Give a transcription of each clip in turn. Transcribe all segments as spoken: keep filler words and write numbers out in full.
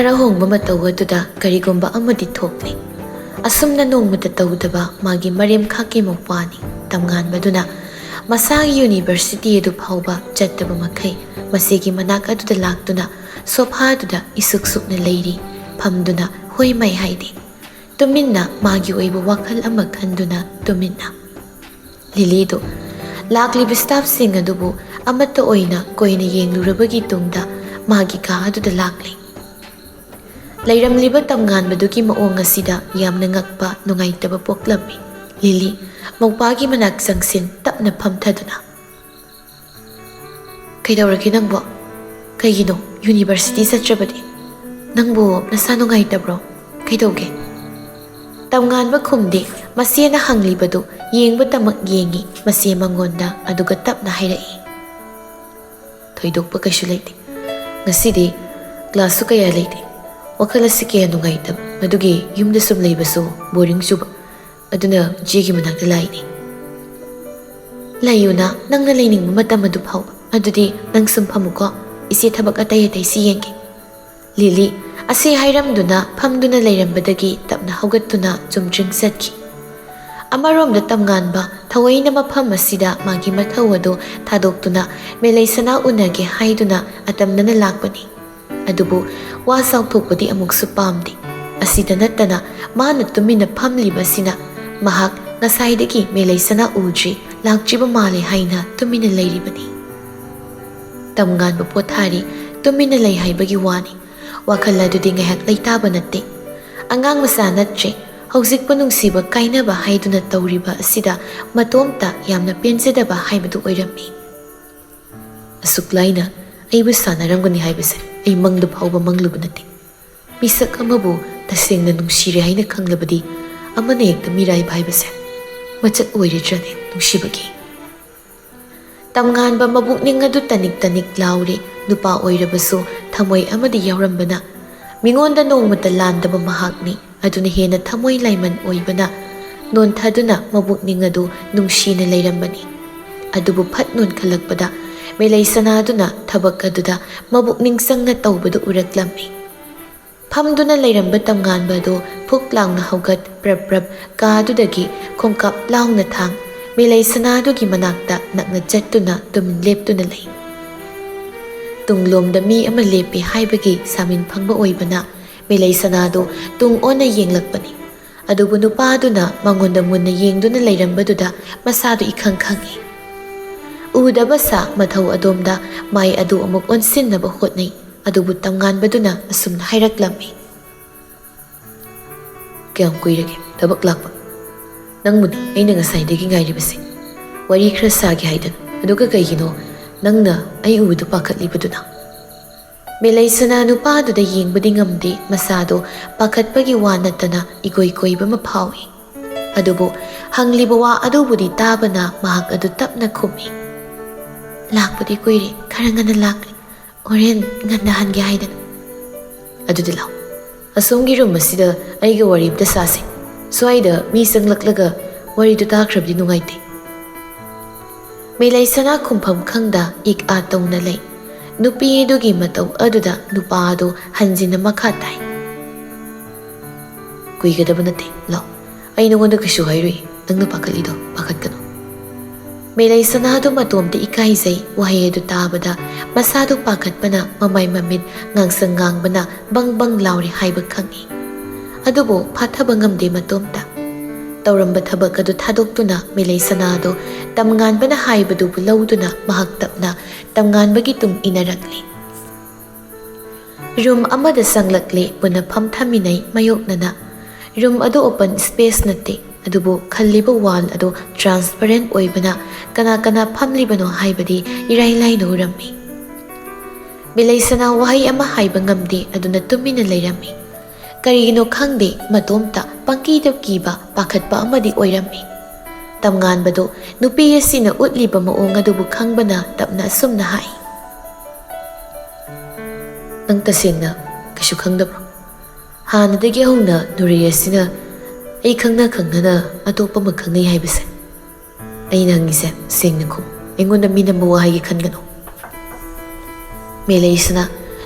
ꯈꯔ ꯍꯣꯡꯕ ꯃꯇꯧ ꯑꯗꯨꯗ ꯀꯔꯤꯒꯨꯝꯕ ꯑꯃꯗꯤ ꯊꯣꯛꯂꯤ꯫ ꯑꯁꯨꯝꯅ ꯅꯣꯡꯃꯇ ꯇꯧꯗꯕ ꯃꯥꯒꯤ ꯃꯔꯦꯝꯈꯥꯛꯀꯤ ꯃꯧꯄ꯭ꯋꯥꯅꯤ꯫ ꯇꯝꯉꯥꯟꯕꯗꯨꯅ ꯃꯁꯥꯒꯤ ꯌꯨꯅꯤꯚꯔꯁꯤꯇꯤ ꯑꯗꯨ ꯐꯥꯎꯕ ꯆꯠꯇꯕ ꯃꯈꯩ ꯃꯁꯤꯒꯤ ꯃꯅꯥꯛ ꯑꯗꯨꯗ ꯂꯥꯛꯇꯨꯅ ꯁꯣꯐꯥꯗꯨꯗ ꯏꯁꯨꯛ ꯁꯨꯛꯅ ꯂꯩꯔꯤ꯫ ꯐꯝꯗꯨꯅ ꯍꯣꯏ ꯃꯥꯏ ꯍꯥꯏꯗꯦ꯫ ꯇꯨꯃꯤꯟꯅ ꯃꯥꯒꯤ ꯑꯣꯏꯕ ꯋꯥꯈꯜ ꯑꯃ ꯈꯟꯗꯨꯅ ꯇꯨꯃꯤꯟꯅ꯫ ꯂꯤꯂꯤꯗꯨ ꯂꯥꯛꯂꯤꯕ ꯁ꯭ꯇꯥꯐꯁꯤꯡ ꯑꯗꯨꯕꯨ ꯑꯃꯠꯇ ꯑꯣꯏꯅ ꯀꯣꯏꯅ ꯌꯦꯡꯂꯨꯔꯕꯒꯤ ꯇꯨꯡꯗ ꯃꯥꯒꯤ ꯀꯥ ꯑꯗꯨꯗ ꯂꯥꯛꯂꯤ꯫ ꯂꯩꯔꯝꯂꯤꯕ ꯇꯝꯉꯥꯟꯕꯗꯨꯒꯤ ꯃꯑꯣꯡ ꯑꯁꯤꯗ ꯌꯥꯝꯅ ꯉꯛꯄ, ꯅꯨꯡꯉꯥꯏꯇꯕ ꯄꯣꯛꯂꯝꯃꯤ꯫ ꯂꯤꯂꯤ ꯃꯧꯄꯥꯒꯤ ꯃꯅꯥꯛ ꯆꯪꯁꯤꯟ ꯇꯞꯅ ꯐꯝꯊꯗꯨꯅ, "ꯀꯩꯗꯧꯔꯒꯦ ꯅꯪꯕꯣ? ꯀꯩꯒꯤꯅꯣ ꯌꯨꯅꯤꯚꯔꯁꯤꯇꯤ ꯆꯠꯇ꯭ꯔꯕꯗꯤ? ꯅꯪꯕꯨ ꯅꯁꯥ ꯅꯨꯡꯉꯥꯏꯇꯕ꯭ꯔꯣ? ꯀꯩꯗꯧꯒꯦ?" ꯇꯝꯉꯥꯟꯕ ꯈꯨꯝꯗꯦ꯫ ꯃꯆꯦꯅ ꯍꯪꯂꯤꯕꯗꯨ ꯌꯦꯡꯕꯇꯃꯛ ꯌꯦꯡꯉꯤ ꯃꯆꯦ ꯃꯉꯣꯟꯗ, ꯑꯗꯨꯒ ꯇꯞꯅ ꯍꯥꯏꯔꯛꯏ, "ꯊꯣꯏꯗꯣꯛꯄ ꯀꯩꯁꯨ ꯂꯩꯇꯦ꯫ ꯉꯁꯤꯗꯤ ꯀ꯭ꯂꯥꯁꯁꯨ ꯀꯌꯥ ꯂꯩꯇꯦ꯫ ꯋꯥꯈꯜ ꯑꯁꯤ ꯀꯌꯥ ꯅꯨꯡꯉꯥꯏꯇꯕ, ꯃꯗꯨꯒꯤ ꯌꯨꯝꯗ ꯁꯨꯝ ꯂꯩꯕꯁꯨ ꯕꯣꯔꯤꯡ ꯆꯨꯕ꯫ ꯑꯗꯨꯅ ꯏꯆꯦꯒꯤ ꯃꯅꯥꯛꯇ ꯂꯥꯛꯏꯅꯦ꯫" "ꯂꯩꯌꯨꯅ, ꯅꯪꯅ ꯂꯩꯅꯤꯡꯕ ꯃꯇꯝ ꯑꯗꯨ ꯐꯥꯎꯕ꯫ ꯑꯗꯨꯗꯤ ꯅꯪ ꯁꯨꯝ ꯐꯝꯃꯨꯀꯣ, ꯏꯆꯦ ꯊꯕꯛ ꯑꯇꯩ ꯑꯇꯩꯁꯤ ꯌꯦꯡꯒꯦ꯫" ꯂꯤꯂꯤ ꯑꯁꯤ ꯍꯥꯏꯔꯝꯗꯨꯅ ꯐꯝꯗꯨꯅ ꯂꯩꯔꯝꯕꯗꯒꯤ ꯇꯞꯅ ꯍꯧꯒꯠꯇꯨꯅ ꯆꯨꯝꯗ꯭ꯔꯤꯡ ꯆꯠꯈꯤ꯫ ꯑꯃꯔꯣꯝꯗ ꯇꯝꯉꯥꯟꯕ ꯊꯑꯣꯏꯅ ꯃꯐꯝ ꯑꯁꯤꯗ ꯃꯥꯒꯤ ꯃꯊꯧ ꯑꯗꯨ ꯊꯥꯗꯣꯛꯇꯨꯅ ꯃꯦꯂꯩꯁꯅꯥ ꯎꯅꯒꯦ ꯍꯥꯏꯗꯨꯅ ꯑꯇꯝꯅꯅ ꯂꯥꯛꯄꯅꯤ꯫ ꯑꯗꯨꯕꯨ ꯋꯥ ꯆꯥꯎꯊꯣꯛꯄꯗꯤ ꯑꯃꯨꯛꯁꯨ ꯄꯥꯝꯗꯦ꯫ ꯑꯁꯤꯗ ꯅꯠꯇꯅ ꯃꯥꯅ ꯇꯨꯃꯤꯟꯅ ꯐꯝꯂꯤꯕꯁꯤꯅ ꯃꯍꯥꯛ ꯉꯁꯥꯏꯗꯒꯤ ꯃꯦꯂꯩꯁꯅꯥ ꯎꯗ꯭ꯔꯤ, ꯂꯥꯛꯇ꯭ꯔꯤꯕ ꯃꯥꯜꯂꯦ ꯍꯥꯏꯅ ꯇꯨꯃꯤꯟꯅ ꯂꯩꯔꯤꯕꯅꯤ꯫ ꯇꯝꯉꯥꯟꯕ ꯄꯣꯊꯥꯔꯤ꯫ ꯇꯨꯃꯤꯟꯅ ꯂꯩ ꯍꯥꯏꯕꯒꯤ ꯋꯥꯅꯤ꯫ ꯋꯥꯈꯜ ꯑꯗꯨꯗꯤ ꯉꯥꯏꯍꯥꯛ ꯂꯩꯇꯥꯕ ꯅꯠꯇꯦ꯫ ꯑꯉꯥꯡ ꯃꯆꯥ ꯅꯠꯇ꯭ꯔꯦ꯫ ꯍꯧꯖꯤꯛꯄꯨ ꯅꯨꯡꯁꯤꯕ ꯀꯥꯏꯅꯕ ꯍꯥꯏꯗꯨꯅ ꯇꯧꯔꯤꯕ ꯑꯁꯤꯗ ꯃꯇꯣꯝꯇ ꯌꯥꯝꯅ ꯄꯦꯟꯖꯗꯕ ꯍꯥꯏꯕꯗꯨ ꯑꯣꯏꯔꯝꯃꯤ꯫ ꯑꯁꯨꯛ ꯂꯥꯏꯅ ꯑꯩꯕꯨ ꯁꯥꯟꯅꯔꯝꯒꯅꯤ ꯍꯥꯏꯕꯁꯦ ꯑꯩ ꯃꯪꯗ ꯐꯥꯎꯕ ꯃꯪꯂꯨꯕ ꯅꯠꯇꯦ꯫ ꯃꯤꯁꯛ ꯑꯃꯕꯨ ꯇꯁꯦꯡꯅ ꯅꯨꯡꯁꯤꯔꯦ ꯍꯥꯏꯅ ꯈꯪꯂꯕꯗꯤ ꯑꯃꯅ ꯍꯦꯛꯇ ꯃꯤꯔꯥꯏꯕ ꯍꯥꯏꯕꯁꯦ ꯃꯆꯠ ꯑꯣꯏꯔꯗ꯭ꯔꯅꯦ ꯅꯨꯡꯁꯤꯕꯒꯤ? ꯇꯝꯉꯥꯟꯕ ꯃꯕꯨꯛꯅꯤꯡ ꯑꯗꯨ ꯇꯅꯤꯛ ꯇꯅꯤꯛ ꯂꯥꯎꯔꯦ꯫ ꯅꯨꯄꯥ ꯑꯣꯏꯔꯕꯁꯨ ꯊꯃꯣꯏ ꯑꯃꯗꯤ ꯌꯥꯎꯔꯝꯕꯅ ꯃꯤꯉꯣꯟꯗ ꯅꯣꯡꯃꯇ ꯂꯥꯟꯗꯕ ꯃꯍꯥꯛꯅꯤ꯫ ꯑꯗꯨꯅ ꯍꯦꯟꯅ ꯊꯃꯣꯏ ꯂꯥꯏꯃꯟ ꯑꯣꯏꯕꯅ ꯅꯣꯟꯊꯗꯨꯅ ꯃꯕꯨꯛꯅꯤꯡ ꯑꯗꯨ ꯅꯨꯡꯁꯤꯅ ꯂꯩꯔꯝꯕꯅꯤ꯫ ꯑꯗꯨꯕꯨ ꯐꯠ ꯅꯣꯟꯈꯠꯂꯛꯄꯗ ꯃꯦꯂꯩ ꯁꯅꯥꯗꯨꯅ ꯊꯕꯛ ꯑꯗꯨꯗ ꯃꯕꯨꯛꯅꯤꯡ ꯆꯪꯅ ꯇꯧꯕꯗꯨ ꯎꯔꯛꯂꯝꯃꯤ꯫ ꯐꯝꯗꯨꯅ ꯂꯩꯔꯝꯕ ꯇꯝꯉꯥꯟꯕ ꯑꯗꯨ ꯐꯨꯛ ꯂꯥꯎꯅ ꯍꯧꯒꯠ, ꯄ꯭ꯔꯞ ꯄ꯭ꯔꯞ ꯀꯥꯗꯨꯗꯒꯤ ꯈꯣꯡꯀꯥꯞ ꯂꯥꯎꯅ ꯊꯥꯡ, ꯃꯦꯂꯩꯁꯅꯥꯗꯨꯒꯤ ꯃꯅꯥꯛꯇ ꯅꯛꯅ ꯆꯠꯇꯨꯅ ꯇꯨꯃꯤꯟ ꯂꯦꯞꯇꯨꯅ ꯂꯩ꯫ ꯇꯨꯡꯂꯣꯝꯗ ꯃꯤ ꯑꯃ ꯂꯦꯞꯄꯤ ꯍꯥꯏꯕꯒꯤ ꯁꯥꯃꯤꯟ ꯐꯪꯕ ꯑꯣꯏꯕꯅ ꯃꯦꯂꯩꯁꯅꯥꯗꯨ ꯇꯨꯡ ꯑꯣꯟꯅ ꯌꯦꯡꯂꯛꯄꯅꯤ꯫ ꯑꯗꯨꯕꯨ ꯅꯨꯄꯥꯗꯨꯅ ꯃꯉꯣꯟꯗ ꯃꯨꯟꯅ ꯌꯦꯡꯗꯨꯅ ꯂꯩꯔꯝꯕꯗꯨꯗ ꯃꯁꯥꯗꯨ ꯏꯈꯪ ꯈꯪꯏ꯫ ꯎꯗꯕ ꯁꯥ ꯃꯊꯧ ꯑꯗꯣꯝꯗ ꯃꯥꯏ ꯑꯗꯨ ꯑꯃꯨꯛ ꯑꯣꯟꯁꯤꯟꯅꯕ ꯍꯣꯠꯅꯩ꯫ ꯑꯗꯨꯕꯨ ꯇꯝꯉꯥꯟꯕꯗꯨꯅ ꯑꯁꯨꯝꯅ ꯍꯥꯏꯔꯛꯂꯝꯃꯤ꯫ "ꯀꯌꯥꯝ ꯀꯨꯏꯔꯒꯦ ꯊꯕꯛ ꯂꯥꯛꯄ? ꯅꯪꯕꯨꯅꯤ ꯑꯩꯅ ꯉꯁꯥꯏꯗꯒꯤ ꯉꯥꯏꯔꯤꯕꯁꯦ꯫ ꯋꯥꯔꯤ ꯈꯔ ꯁꯥꯒꯦ ꯍꯥꯏꯗꯅ꯫ ꯑꯗꯨꯒ ꯀꯩꯒꯤꯅꯣ ꯅꯪꯅ ꯑꯩ ꯎꯕꯗ ꯄꯥꯈꯠꯂꯤꯕꯗꯨꯅ?" ꯃꯦꯂꯩꯁꯅꯥ ꯅꯨꯄꯥꯗꯨꯗ ꯌꯦꯡꯕꯗꯤ ꯉꯝꯗꯦ, ꯃꯁꯥꯗꯣ ꯄꯥꯈꯠꯄꯒꯤ ꯋꯥ ꯅꯠꯇꯅ ꯏꯀꯣꯏ ꯀꯣꯏꯕ ꯑꯃ ꯐꯥꯎꯏ꯫ ꯑꯗꯨꯕꯨ ꯍꯪꯂꯤꯕ ꯋꯥ ꯑꯗꯨꯕꯨꯗꯤ ꯇꯥꯕꯅ ꯃꯍꯥꯛ ꯑꯗꯨ ꯇꯞꯅ ꯈꯨꯝꯃꯤ, "ꯂꯥꯛꯄꯗꯤ ꯀꯨꯏꯔꯦ, ꯈꯔ ꯉꯟꯅ ꯂꯥꯛꯂꯦ꯫ ꯍꯣꯔꯦꯟ ꯉꯟꯅ ꯍꯟꯒꯦ ꯍꯥꯏꯗꯅ꯫ ꯑꯗꯨꯗꯤ ꯂꯥꯛꯑꯣ, ꯑꯁꯣꯝꯒꯤ ꯔꯨꯝ ꯑꯁꯤꯗ ꯑꯩꯒ ꯋꯥꯔꯤ ꯑꯝꯇ ꯁꯥꯁꯦ꯫ ꯁ꯭ꯋꯥꯏꯗ ꯃꯤ ꯆꯪꯂꯛꯂꯒ ꯋꯥꯔꯤꯗꯨ ꯇꯥꯈ꯭ꯔꯕꯗꯤ ꯅꯨꯡꯉꯥꯏꯇꯦ꯫" ꯃꯦꯂꯩꯁꯅꯥ ꯈꯨꯝꯐꯝ ꯈꯪꯗ ꯏꯛ ꯑꯥ ꯇꯧꯅ ꯂꯩ꯫ ꯅꯨꯄꯤ ꯑꯗꯨꯒꯤ ꯃꯇꯧ ꯑꯗꯨꯗ ꯅꯨꯄꯥ ꯑꯗꯨ ꯍꯟꯖꯤꯟꯅ ꯃꯈꯥ ꯇꯥꯏ, "ꯀꯨꯏꯒꯗꯕ ꯅꯠꯇꯦ, ꯂꯥꯛꯑꯣ, ꯑꯩ ꯅꯉꯣꯟꯗ ꯀꯩꯁꯨ ꯍꯥꯏꯔꯨꯏ, ꯅꯪꯅ ꯄꯥꯈꯠꯂꯤꯗꯣ ꯄꯥꯈꯠꯀꯅꯨ꯫" ꯃꯦꯂꯩꯁꯅꯥꯗꯨ ꯃꯇꯣꯝꯇ ꯏꯀꯥꯏꯖꯩ꯫ ꯋꯥꯍꯩ ꯑꯗꯨ ꯇꯥꯕꯗ ꯃꯁꯥꯗꯨ ꯄꯥꯈꯠꯄꯅ ꯃꯃꯥꯏ ꯃꯃꯤꯠ ꯉꯥꯡꯁꯪ ꯉꯥꯡꯕꯅ ꯕꯪ ꯕꯪ ꯂꯥꯎꯔꯤ ꯍꯥꯏꯕ ꯈꯪꯏ꯫ ꯑꯗꯨꯕꯨ ꯐꯥꯊꯕ ꯉꯝꯗꯦ ꯃꯇꯣꯝꯇ꯫ ꯇꯧꯔꯝꯕ ꯊꯕꯛ ꯑꯗꯨ ꯊꯥꯗꯣꯛꯇꯨꯅ ꯃꯦꯂꯩꯁꯅꯥꯗꯨ ꯇꯝꯉꯥꯟꯕꯅ ꯍꯥꯏꯕꯗꯨꯕꯨ ꯂꯧꯗꯨꯅ ꯃꯍꯥꯛ ꯇꯞꯅ ꯇꯝꯉꯥꯟꯕꯒꯤ ꯇꯨꯡ ꯏꯟꯅꯔꯛꯂꯤ꯫ ꯔꯨꯝ ꯑꯃꯗ ꯆꯪꯂꯛꯂꯦ, ꯄꯨꯟꯅ ꯐꯝꯊꯃꯤꯟꯅꯩ ꯃꯥꯌꯣꯛꯅꯅ꯫ ꯔꯨꯝ ꯑꯗꯨ open space ꯅꯠꯇꯦ, ꯑꯗꯨꯕꯨ ꯈꯜꯂꯤꯕ wall ꯑꯗꯨ transparent ꯑꯣꯏꯕꯅ ꯀꯅꯥ ꯀꯅꯥ ꯐꯝꯂꯤꯕꯅꯣ ꯍꯥꯏꯕꯗꯤ ꯏꯔꯥꯏ ꯂꯥꯏꯅ ꯎꯔꯝꯃꯤ꯫ ꯃꯦꯂꯩꯁꯅꯥ ꯋꯥꯍꯩ ꯑꯃ ꯍꯥꯏꯕ ꯉꯝꯗꯦ, ꯑꯗꯨꯅ ꯇꯨꯃꯤꯟꯅ ꯂꯩꯔꯝꯃꯤ꯫ ꯀꯔꯤꯒꯤꯅꯣ ꯈꯪꯗꯦ, ꯃꯇꯣꯝꯇ ꯄꯪꯀꯤꯗ ꯀꯤꯕ, ꯄꯥꯈꯠꯄ ꯑꯃꯗꯤ ꯑꯣꯏꯔꯝꯃꯤ꯫ ꯇꯝꯉꯥꯟꯕꯗꯨ ꯅꯨꯄꯤ ꯑꯁꯤꯅ ꯎꯠꯂꯤꯕ ꯃꯑꯣꯡ ꯑꯗꯨꯕꯨ ꯈꯪꯕꯅ ꯇꯞꯅ ꯑꯁꯨꯝꯅ ꯍꯥꯏ, "ꯅꯪ ꯇꯁꯦꯡꯅ ꯀꯩꯁꯨ ꯈꯪꯗꯕ꯭ꯔꯣ? ꯍꯥꯟꯅꯗꯒꯤ ꯍꯧꯅ ꯅꯨꯔꯦ ꯑꯁꯤꯅ ꯑꯩ ꯈꯪꯅ ꯈꯪꯅꯅ ꯑꯇꯣꯞꯄ ꯑꯃ ꯈꯪꯅꯩ ꯍꯥꯏꯕꯁꯦ?" "ꯑꯩꯅ ꯍꯪꯉꯤꯁꯦ ꯁꯦꯡꯅ ꯈꯨꯝ꯫ ꯑꯩꯉꯣꯟꯗ ꯃꯤ ꯅꯝꯕ ꯋꯥ ꯍꯥꯏꯒꯦ ꯈꯟꯒꯅꯨ꯫" ꯃꯦꯂꯩꯁꯅꯥ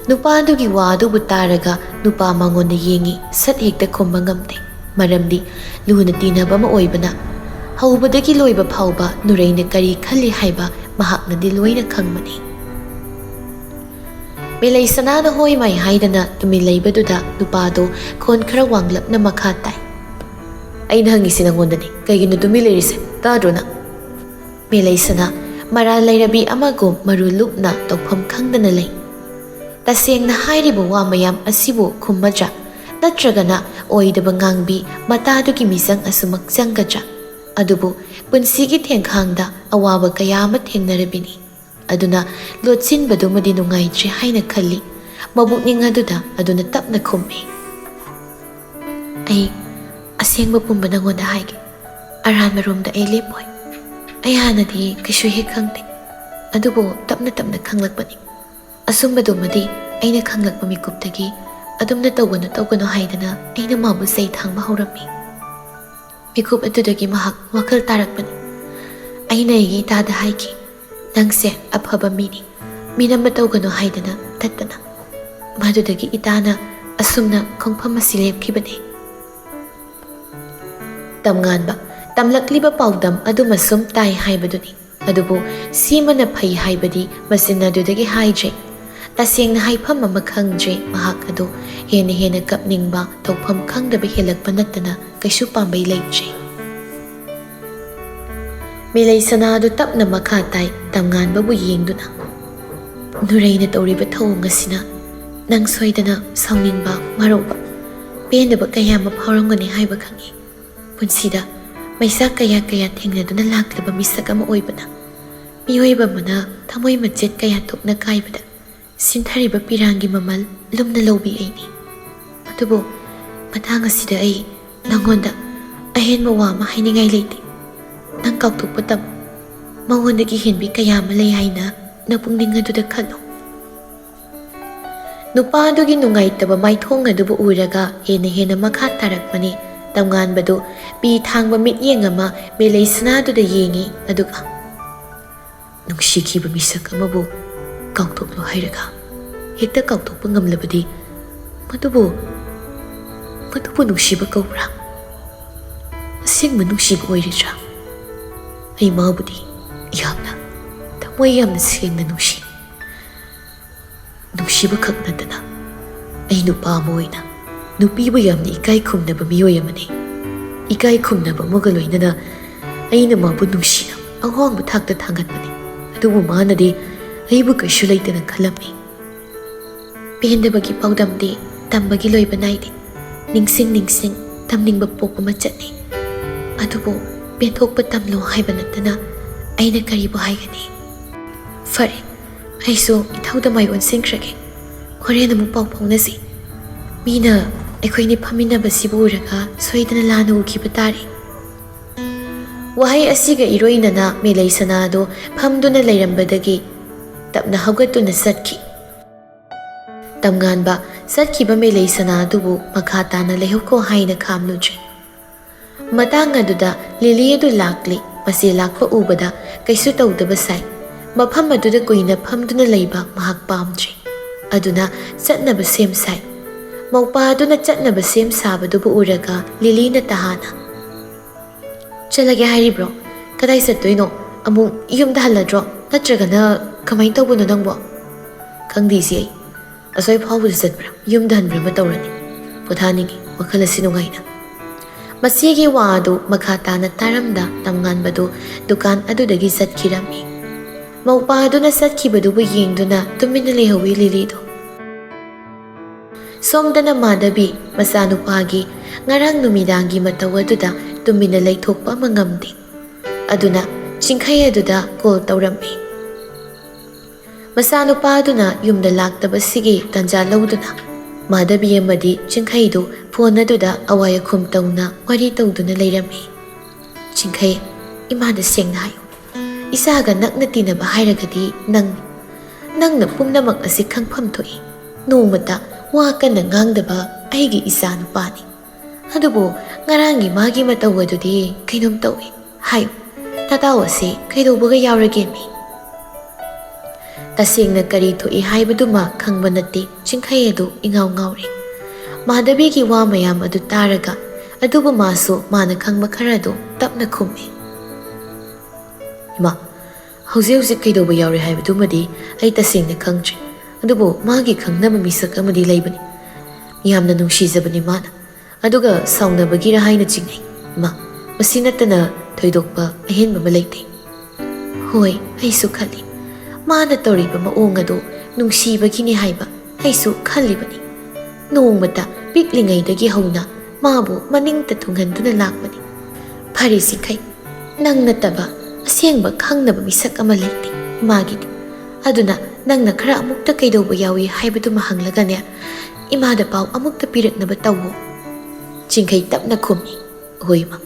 ꯅꯨꯄꯥꯗꯨꯒꯤ ꯋꯥ ꯑꯗꯨꯕꯨ ꯇꯥꯔꯒ ꯅꯨꯄꯥ ꯃꯉꯣꯟꯗ ꯌꯦꯡꯉꯤ, ꯁꯠ ꯍꯦꯛꯇ ꯈꯨꯝꯕ ꯉꯝꯗꯦ꯫ ꯃꯔꯝꯗꯤ ꯂꯨꯅ ꯇꯤꯟꯅꯕ ꯑꯃ ꯑꯣꯏꯕꯅ ꯍꯧꯕꯗꯒꯤ ꯂꯣꯏꯕ ꯐꯥꯎꯕ ꯅꯨꯔꯩꯅ ꯀꯔꯤ ꯈꯜꯂꯤ ꯍꯥꯏꯕ ꯃꯍꯥꯛꯅꯗꯤ ꯂꯣꯏꯅ ꯈꯪꯕꯅꯤ꯫ ꯃꯦꯂꯩꯁꯅꯥꯅ ꯍꯣꯏ ꯃꯥꯏ ꯍꯥꯏꯗꯅ ꯇꯨꯃꯤꯟ ꯂꯩꯕꯗꯨꯗ ꯅꯨꯄꯥꯗꯣ ꯈꯣꯟ ꯈꯔ ꯋꯥꯡꯂꯞꯅ ꯃꯈꯥ ꯇꯥꯏ꯫ "ꯑꯩꯅ ꯍꯪꯉꯤꯁꯤ ꯅꯉꯣꯟꯗꯅꯤ, ꯀꯩꯒꯤꯅꯣ ꯇꯨꯃꯤꯟ ꯂꯩꯔꯤꯁꯦ? ꯇꯥꯗ꯭ꯔꯣ ꯅꯪ?" ꯃꯦꯂꯩꯁꯅꯥ ꯃꯔꯥꯜ ꯂꯩꯔꯕꯤ ꯑꯃꯒꯨꯝ ꯃꯔꯨ ꯂꯨꯞꯅ ꯇꯧꯐꯝ ꯈꯪꯗꯅ ꯂꯩ꯫ ꯇꯁꯦꯡꯅ ꯍꯥꯏꯔꯤꯕ ꯋꯥ ꯃꯌꯥꯝ ꯑꯁꯤꯕꯨ ꯈꯨꯝꯃꯗ꯭ꯔꯥ? ꯅꯠꯇ꯭ꯔꯒꯅ ꯑꯣꯏꯗꯕ ꯉꯥꯡꯕꯤ ꯃꯇꯥꯗꯨꯒꯤ ꯃꯤꯆꯪ ꯑꯁꯨꯃꯛ ꯆꯪꯒꯗ꯭ꯔꯥ? ꯑꯗꯨꯕꯨ ꯄꯨꯟꯁꯤꯒꯤ ꯊꯦꯡꯈꯥꯡꯗ ꯑꯋꯥꯕ ꯀꯌꯥ ꯑꯃ ꯊꯦꯡꯅꯔꯕꯤꯅꯤ꯫ ꯑꯗꯨꯅ ꯂꯣꯠꯁꯤꯟꯕꯗꯨꯃꯗꯤ ꯅꯨꯡꯉꯥꯏꯇ꯭ꯔꯦ ꯍꯥꯏꯅ ꯈꯜꯂꯤ꯫ ꯃꯕꯨꯛꯅꯤꯡ ꯑꯗꯨꯗ ꯑꯗꯨꯅ ꯇꯞꯅ ꯈꯨꯝꯃꯤ, "ꯑꯩ ꯑꯁꯦꯡꯕ ꯄꯨꯝꯕ ꯅꯉꯣꯟꯗ ꯍꯥꯏꯒꯦ꯫ ꯑꯔꯥꯟꯕ ꯔꯣꯝꯗ ꯑꯩ ꯂꯦꯞꯄꯣꯏ꯫ ꯑꯩ ꯍꯥꯟꯅꯗꯤ ꯀꯩꯁꯨ ꯍꯦꯛ ꯈꯪꯗꯦ, ꯑꯗꯨꯕꯨ ꯇꯞꯅ ꯇꯞꯅ ꯈꯪꯂꯛꯄꯅꯤ꯫ ꯑꯆꯨꯝꯕꯗꯨꯃꯗꯤ ꯑꯩꯅ ꯈꯪꯂꯛꯄ ꯃꯤꯀꯨꯞꯇꯒꯤ ꯑꯗꯨꯝꯅ ꯇꯧꯒꯅꯨ ꯇꯧꯒꯅꯨ ꯍꯥꯏꯗꯅ ꯑꯩꯅ ꯃꯥꯕꯨ ꯆꯩ ꯊꯥꯡꯕ ꯍꯧꯔꯝꯃꯤ꯫ ꯃꯤꯀꯨꯞ ꯑꯗꯨꯗꯒꯤ ꯃꯍꯥꯛ ꯋꯥꯈꯜ ꯇꯥꯔꯛꯄꯅꯤ꯫ ꯑꯩꯅ ꯑꯩꯒꯤ ꯏꯇꯥꯗ ꯍꯥꯏꯈꯤ, 'ꯅꯪꯁꯦ ꯑꯐꯕ ꯃꯤꯅꯤ, ꯃꯤꯅꯝꯕ ꯇꯧꯒꯅꯨ' ꯍꯥꯏꯗꯅ ꯇꯠꯇꯅ꯫ ꯃꯗꯨꯗꯒꯤ ꯏꯇꯥꯅ ꯑꯁꯨꯝꯅ ꯈꯣꯡꯐꯝ ꯑꯁꯤ ꯂꯦꯞꯈꯤꯕꯅꯤ"꯫ ꯇꯝꯉꯥꯟꯕ ꯇꯝꯂꯛꯂꯤꯕ ꯄꯥꯎꯗꯝ ꯑꯗꯨꯃ ꯁꯨꯝ ꯇꯥꯏ ꯍꯥꯏꯕꯗꯨꯅꯤ꯫ ꯑꯗꯨꯕꯨ ꯁꯤꯃꯅ ꯐꯩ ꯍꯥꯏꯕꯗꯤ ꯃꯆꯤꯟ ꯑꯗꯨꯗꯒꯤ ꯍꯥꯏꯗ꯭ꯔꯦ꯫ ꯇꯁꯦꯡꯅ ꯍꯥꯏꯐꯝ ꯑꯃ ꯈꯪꯗ꯭ꯔꯦ꯫ ꯃꯍꯥꯛ ꯑꯗꯨ ꯍꯦꯟꯅ ꯍꯦꯟꯅ ꯀꯞꯅꯤꯡꯕ, ꯇꯧꯐꯝ ꯈꯪꯗꯕ ꯍꯦꯜꯂꯛꯄ ꯅꯠꯇꯅ ꯀꯩꯁꯨ ꯄꯥꯝꯕꯩ ꯂꯩꯇ꯭ꯔꯦ꯫ ꯃꯦꯂꯩ ꯁꯅꯥꯗꯨ ꯇꯞꯅ ꯃꯈꯥ ꯇꯥꯏ, ꯇꯝꯉꯥꯟꯕꯕꯨ ꯌꯦꯡꯗꯨꯅ꯫ "ꯅꯨꯔꯩꯅ ꯇꯧꯔꯤꯕ ꯊꯧꯑꯣꯡ ꯑꯁꯤꯅ ꯅꯪ ꯁꯣꯏꯗꯅ ꯁꯥꯎꯅꯤꯡꯕ, ꯋꯥꯔꯧꯕ, ꯄꯦꯟꯗꯕ ꯀꯌꯥ ꯑꯃ ꯐꯥꯎꯔꯝꯒꯅꯤ ꯍꯥꯏꯕ ꯈꯪꯏ꯫ ꯄꯨꯟꯁꯤꯗ ꯃꯩꯁꯥ ꯀꯌꯥ ꯀꯌꯥ ꯊꯦꯡꯅꯗꯨꯅ ꯂꯥꯛꯂꯕ ꯃꯤꯁꯛ ꯑꯃ ꯑꯣꯏꯕꯅ ꯃꯤꯑꯣꯏꯕ ꯑꯃꯅ ꯊꯃꯣꯏ ꯃꯆꯦꯠ ꯀꯌꯥ ꯊꯣꯛꯅ ꯀꯥꯏꯕꯗ ꯁꯤꯟꯊꯔꯤꯕ ꯄꯤꯔꯥꯡꯒꯤ ꯃꯃꯜ ꯂꯨꯝꯅ ꯂꯧꯕꯤ ꯑꯩꯅꯤ꯫ ꯑꯗꯨꯕꯨ ꯃꯇꯥꯡ ꯑꯁꯤꯗ ꯑꯩ ꯅꯉꯣꯟꯗ ꯑꯍꯦꯟꯕ ꯋꯥ ꯑꯃ ꯍꯥꯏꯅꯤꯡꯉꯥꯏ ꯂꯩꯇꯦ꯫ ꯅꯪ ꯀꯥꯎꯊꯣꯛꯄ ꯇꯝꯃꯨ꯫ ꯃꯉꯣꯟꯗꯒꯤ ꯍꯦꯟꯕꯤ ꯀꯌꯥ ꯑꯃ ꯂꯩ ꯍꯥꯏꯅ ꯅꯄꯨꯛꯅꯤꯡ ꯑꯗꯨꯗ ꯈꯜꯂꯨ"꯫ ꯅꯨꯄꯥ ꯑꯗꯨꯒꯤ ꯅꯨꯡꯉꯥꯏꯇꯕ ꯃꯥꯏꯊꯣꯡ ꯑꯗꯨꯕꯨ ꯎꯔꯒ ꯍꯦꯟꯅ ꯍꯦꯟꯅ ꯃꯈꯥ ꯇꯥꯔꯛꯄꯅꯤ꯫ ꯇꯝꯉꯥꯟꯕꯗꯨ ꯄꯤ ꯊꯥꯡꯕ ꯃꯤꯠꯌꯦꯡ ꯑꯃ ꯃꯦꯂꯩ ꯁꯅꯥꯗꯨꯗ ꯌꯦꯡꯉꯤ, ꯑꯗꯨꯒ "ꯅꯨꯡꯁꯤꯈꯤꯕ ꯃꯤꯁꯛ ꯑꯃꯕꯨ ꯀꯥꯎꯊꯣꯛꯂꯣ ꯍꯥꯏꯔꯒ?" ꯍꯦꯛꯇ ꯀꯥꯎꯊꯣꯛꯄ ꯉꯝꯂꯕꯗꯤ, ꯃꯗꯨꯕꯨ, ꯃꯗꯨꯕꯨ ꯅꯨꯡꯁꯤꯕ ꯀꯧꯕ꯭ꯔꯥ? ꯑꯁꯦꯡꯕ ꯅꯨꯡꯁꯤꯕ ꯑꯣꯏꯔꯤꯗ꯭ꯔꯥ? ꯑꯩ ꯃꯥꯕꯨꯗꯤ ꯌꯥꯝꯅ, ꯊꯃꯣꯏ ꯌꯥꯝꯅ ꯁꯦꯡꯅ ꯅꯨꯡꯁꯤ꯫ ꯅꯨꯡꯁꯤꯕ ꯈꯛ ꯅꯠꯇꯅ, ꯑꯩ ꯅꯨꯄꯥ ꯑꯃ ꯑꯣꯏꯅ ꯅꯨꯄꯤꯕꯨ ꯌꯥꯝꯅ ꯏꯀꯥꯏ ꯈꯨꯝꯅꯕ ꯃꯤꯑꯣꯏ ꯑꯃꯅꯤ꯫ ꯏꯀꯥꯏ ꯈꯨꯝꯅꯕ ꯑꯃꯒ ꯂꯣꯏꯅꯅ ꯑꯩꯅ ꯃꯥꯕꯨ ꯅꯨꯡꯁꯤꯅ ꯑꯋꯥꯡꯕ ꯊꯥꯛꯇ ꯊꯥꯡꯒꯠꯄꯅꯤ꯫ ꯑꯗꯨꯕꯨ ꯃꯥꯅꯗꯤ ꯑꯩꯕꯨ ꯀꯩꯁꯨ ꯂꯩꯇꯅ ꯈꯜꯂꯝꯃꯤ꯫ ꯄꯦꯟꯗꯕꯒꯤ ꯄꯥꯎꯗꯝꯗꯤ ꯇꯝꯕꯒꯤ ꯂꯣꯏꯕ ꯅꯥꯏꯗꯦ꯫ ꯅꯤꯡꯁꯤꯡ ꯅꯤꯡꯁꯤꯡ ꯇꯝꯅꯤꯡꯕ ꯄꯣꯛꯄ ꯃꯆꯠꯅꯤ꯫ ꯑꯗꯨꯕꯨ ꯄꯦꯟꯊꯣꯛꯄ ꯇꯝꯂꯣ ꯍꯥꯏꯕ ꯅꯠꯇꯅ ꯑꯩꯅ ꯀꯔꯤꯕꯨ ꯍꯥꯏꯒꯅꯤ? ꯐꯔꯦ, ꯑꯩꯁꯨ ꯏꯊꯧꯗ ꯃꯥꯏ ꯑꯣꯟꯁꯤꯟꯈ꯭ꯔꯒꯦ꯫ ꯍꯣꯔꯦꯟ ꯑꯃꯨꯛ ꯄꯥꯎ ꯐꯥꯎꯅꯁꯤ꯫ ꯃꯤꯅ ꯑꯩꯈꯣꯏꯅꯤ ꯐꯝꯃꯤꯟꯅꯕꯁꯤꯕꯨ ꯎꯔꯒ ꯁꯣꯏꯗꯅ ꯂꯥꯟꯅ ꯎꯈꯤꯕ ꯇꯥꯔꯦ꯫ ꯋꯥꯍꯩ ꯑꯁꯤꯒ ꯏꯔꯣꯏꯅꯅ ꯃꯦꯂꯩ ꯁꯅꯥ ꯑꯗꯨ ꯐꯝꯗꯨꯅ ꯂꯩꯔꯝꯕꯗꯒꯤ ꯇꯞꯅ ꯍꯧꯒꯠꯇꯨꯅ ꯆꯠꯈꯤ꯫ ꯇꯝꯉꯥꯟꯕ ꯆꯠꯈꯤꯕ ꯃꯦꯂꯩ ꯁꯅꯥ ꯑꯗꯨꯕꯨ ꯃꯈꯥ ꯇꯥꯅ ꯂꯩꯍꯧꯀꯣ ꯍꯥꯏꯅ ꯈꯥꯝꯂꯨꯗ꯭ꯔꯦ꯫ ꯃꯇꯥꯡ ꯑꯗꯨꯗ ꯂꯤꯂꯤ ꯑꯗꯨ ꯂꯥꯛꯂꯤ꯫ ꯃꯁꯤ ꯂꯥꯛꯄ ꯎꯕꯗ ꯀꯩꯁꯨ ꯇꯧꯗꯕ ꯁꯥꯏ꯫ ꯃꯐꯝ ꯑꯗꯨꯗ ꯀꯨꯏꯅ ꯐꯝꯗꯨꯅ ꯂꯩꯕ ꯃꯍꯥꯛ ꯄꯥꯝꯗ꯭ꯔꯦ꯫ ꯑꯗꯨꯅ ꯆꯠꯅꯕ ꯁꯦꯝ ꯁꯥꯏ꯫ ꯃꯧꯄꯥ ꯑꯗꯨꯅ ꯆꯠꯅꯕ ꯁꯦꯝ ꯁꯥꯕꯗꯨꯕꯨ ꯎꯔꯒ ꯂꯤꯂꯤꯅ ꯇꯍꯥꯅ, "ꯆꯠꯂꯒꯦ ꯍꯥꯏꯔꯤꯕ꯭ꯔꯣ? ꯀꯗꯥꯏ ꯆꯠꯇꯣꯏꯅꯣ? ꯑꯃꯨꯛ ꯌꯨꯝꯗ ꯍꯜꯂꯗ꯭ꯔꯣ? ꯅꯠꯇ꯭ꯔꯒꯅ ꯀꯃꯥꯏꯅ ꯇꯧꯕꯅꯣ ꯅꯪꯕꯣ?" "ꯈꯪꯗꯦ ꯏꯆꯦ ꯑꯩ꯫ ꯑꯁꯣꯏ ꯐꯥꯎꯕꯗ ꯆꯠꯄ꯭ꯔꯥ, ꯌꯨꯝꯗ ꯍꯟꯕ꯭ꯔꯥ ꯑꯃ ꯇꯧꯔꯅꯤ꯫ ꯄꯣꯊꯥꯅꯤꯡꯉꯤ, ꯋꯥꯈꯜ ꯑꯁꯤ ꯅꯨꯡꯉꯥꯏꯅ꯫" ꯃꯁꯤꯒꯤ ꯋꯥ ꯑꯗꯨ ꯃꯈꯥ ꯇꯥꯅ ꯇꯥꯔꯝꯗ ꯇꯝꯉꯥꯟꯕꯗꯨ ꯗꯨꯀꯥꯟ ꯑꯗꯨꯗꯒꯤ ꯆꯠꯈꯤꯔꯝꯃꯤ꯫ ꯃꯧꯄꯥ ꯑꯗꯨꯅ ꯆꯠꯈꯤꯕꯗꯨꯕꯨ ꯌꯦꯡꯗꯨꯅ ꯇꯨꯃꯤꯟꯅ ꯂꯩꯍꯧꯋꯤ ꯂꯤꯂꯤꯗꯨ꯫ ꯁꯣꯝꯗꯅ ꯃꯥꯙꯕꯤ ꯃꯆꯥꯅꯨꯄꯥꯒꯤ ꯉꯔꯥꯡ ꯅꯨꯃꯤꯗꯥꯡꯒꯤ ꯃꯇꯧ ꯑꯗꯨꯗ ꯇꯨꯃꯤꯟꯅ ꯂꯩꯊꯣꯛꯄ ꯑꯃ ꯉꯝꯗꯦ꯫ ꯑꯗꯨꯅ ꯆꯤꯡꯈꯩ ꯑꯗꯨꯗ ꯀꯣꯜ ꯇꯧꯔꯝꯃꯤ꯫ ꯃꯆꯥꯅꯨꯄꯥ ꯑꯗꯨꯅ ꯌꯨꯝꯗ ꯂꯥꯛꯇꯕꯁꯤꯒꯤ ꯇꯥꯟꯖꯥ ꯂꯧꯗꯨꯅ ꯃꯥꯙꯕꯤ ꯑꯃꯗꯤ ꯆꯤꯡꯈꯩꯗꯨ ꯐꯣꯟ ꯑꯗꯨꯗ ꯑꯋꯥꯏ ꯑꯈꯨꯝ ꯇꯧꯅ ꯋꯥꯔꯤ ꯇꯧꯗꯨꯅ ꯂꯩꯔꯝꯃꯤ꯫ "ꯆꯤꯡꯈꯩ, ꯏꯃꯥꯗ ꯁꯦꯡꯅ ꯍꯥꯏꯌꯨ꯫ ꯏꯆꯥꯒ ꯅꯛꯅ ꯇꯤꯟꯅꯕ ꯍꯥꯏꯔꯒꯗꯤ ꯅꯪ, ꯅꯪꯅ ꯄꯨꯝꯅꯃꯛ ꯑꯁꯤ ꯈꯪꯐꯝ ꯊꯣꯛꯏ꯫ ꯅꯣꯡꯃꯇ ꯋꯥ ꯀꯟꯅ ꯉꯥꯡꯗꯕ ꯑꯩꯒꯤ ꯏꯆꯥ ꯅꯨꯄꯥꯅꯤ꯫ ꯑꯗꯨꯕꯨ ꯉꯔꯥꯡꯒꯤ ꯃꯥꯒꯤ ꯃꯇꯧ ꯑꯗꯨꯗꯤ ꯀꯩꯅꯣꯝ ꯇꯧꯏ꯫ ꯍꯥꯏꯌꯨ, ꯅꯇꯥꯎ ꯑꯁꯤ ꯀꯩꯗꯧꯕꯒ ꯌꯥꯎꯔꯒꯦꯃꯤ?" ꯇꯁꯦꯡꯅ ꯀꯔꯤ ꯊꯣꯛꯏ ꯍꯥꯏꯕꯗꯨꯃ ꯈꯪꯕ ꯅꯠꯇꯦ꯫ ꯆꯤꯡꯈꯩ ꯑꯗꯨ ꯏꯉꯥꯎ ꯉꯥꯎꯔꯤ꯫ ꯃꯥꯙꯕꯤꯒꯤ ꯋꯥ ꯃꯌꯥꯝ ꯑꯗꯨ ꯇꯥꯔꯒ, ꯑꯗꯨꯕꯨ ꯃꯥꯁꯨ ꯃꯥꯅ ꯈꯪꯕ ꯈꯔ ꯑꯗꯨ ꯇꯞꯅ ꯈꯨꯝꯃꯤ꯫ "ꯏꯃꯥ, ꯍꯧꯖꯤꯛ ꯍꯧꯖꯤꯛ ꯀꯩꯗꯧꯕ ꯌꯥꯎꯔꯤ ꯍꯥꯏꯕꯗꯨꯃꯗꯤ ꯑꯩ ꯇꯁꯦꯡꯅ ꯈꯪꯗ꯭ꯔꯤ꯫ ꯑꯗꯨꯕꯨ ꯃꯥꯒꯤ ꯈꯪꯅꯕ ꯃꯤꯁꯛ ꯑꯃꯗꯤ ꯂꯩꯕꯅꯤ꯫ ꯌꯥꯝꯅ ꯅꯨꯡꯁꯤꯖꯕꯅꯤ ꯃꯥꯅ꯫ ꯑꯗꯨꯒ ꯁꯥꯎꯅꯕꯒꯤꯔ ꯍꯥꯏꯅ ꯆꯤꯡꯅꯩ꯫ ꯏꯃꯥ, ꯃꯁꯤ ꯅꯠꯇꯅ ꯊꯣꯏꯗꯣꯛꯄ ꯑꯍꯦꯟꯕ ꯑꯃ ꯂꯩꯇꯦ꯫" "ꯍꯣꯏ, ꯑꯩꯁꯨ ꯈꯜꯂꯤ꯫ ꯃꯥꯅ ꯇꯧꯔꯤꯕ ꯃꯑꯣꯡ ꯑꯗꯨ ꯅꯨꯡꯁꯤꯕꯒꯤꯅꯤ ꯍꯥꯏꯕ ꯑꯩꯁꯨ ꯈꯜꯂꯤꯕꯅꯤ꯫ ꯅꯣꯡꯃꯇ ꯄꯤꯛꯂꯤꯉꯩꯗꯒꯤ ꯍꯧꯅ ꯃꯥꯕꯨ ꯃꯅꯤꯡꯇ ꯊꯨꯡꯍꯟꯗꯨꯅ ꯂꯥꯛꯄꯅꯤ꯫ ꯐꯔꯦ ꯆꯤꯡꯈꯩ, ꯅꯪ ꯅꯠꯇꯕ ꯑꯁꯦꯡꯕ ꯈꯪꯅꯕ ꯃꯤꯁꯛ ꯑꯃ ꯂꯩꯇꯦ ꯏꯃꯥꯒꯤꯗꯤ꯫ ꯑꯗꯨꯅ ꯅꯪꯅ ꯈꯔ ꯑꯃꯨꯛꯇ ꯀꯩꯗꯧꯕ ꯌꯥꯎꯏ ꯍꯥꯏꯕꯗꯨꯃ ꯍꯪꯂꯒꯅꯦ, ꯏꯃꯥꯗ ꯄꯥꯎ ꯑꯃꯨꯛꯇ ꯄꯤꯔꯛꯅꯕ ꯇꯧꯋꯣ꯫" ꯆꯤꯡꯈꯩ ꯇꯞꯅ ꯈꯨꯝꯃꯤ꯫ "ꯍꯣꯏ ꯏꯃꯥ,